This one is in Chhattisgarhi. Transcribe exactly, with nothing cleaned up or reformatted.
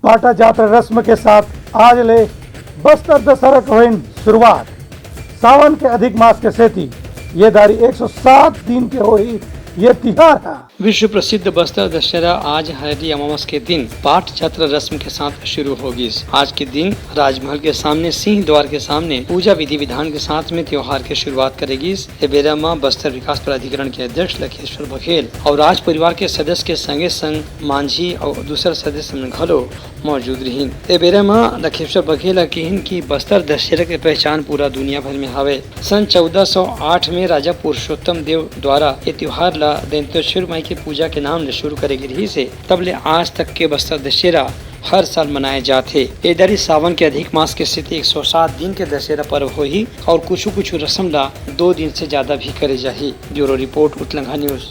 पाटा जात्रा रस्म के साथ आज ले बस्तर दशहरा के होइन शुरुआत। सावन के अधिक मास के सेती ये दारी एक सौ सात दिन के होही ये तिहार ह। विश्व प्रसिद्ध बस्तर दशहरा आज हरेली अमावस के दिन पाट जात्रा रस्म के साथ शुरू हो गिस। आज के दिन राजमहल के सामने सिंह द्वार के सामने पूजा विधि विधान के साथ में त्योहार के शुरुआत करे गिस। ए बेरा म बस्तर विकास प्राधिकरण के अध्यक्ष लखेश्वर बघेल अउ राज परिवार के सदस्य के संगे संग मांझी अउ दूसर सदस्य मन घलो मौजूद रिहिन। ए बेरा म लखेश्वर बघेल ह किहिन कि बस्तर दशहरा के पहचान पूरा दुनिया भर में हवे। सन चौदह सौ आठ में राजा पुरुषोत्तम देव द्वारा ए त्योहार ला दंतेश्वरी माई के पूजा के नाम ले शुरू करे गे रिहिस हे। तब ले आज तक के बस्तर दशहरा हर साल मनाए जात हे। ए दरी सावन के अधिक मास के सेती एक सौ सात दिन के दशहरा पर्व होही अउ कुछु-कुछु रसम ला दो दिन से ज्यादा भी करे जाही। Bureau report, Utlangha news.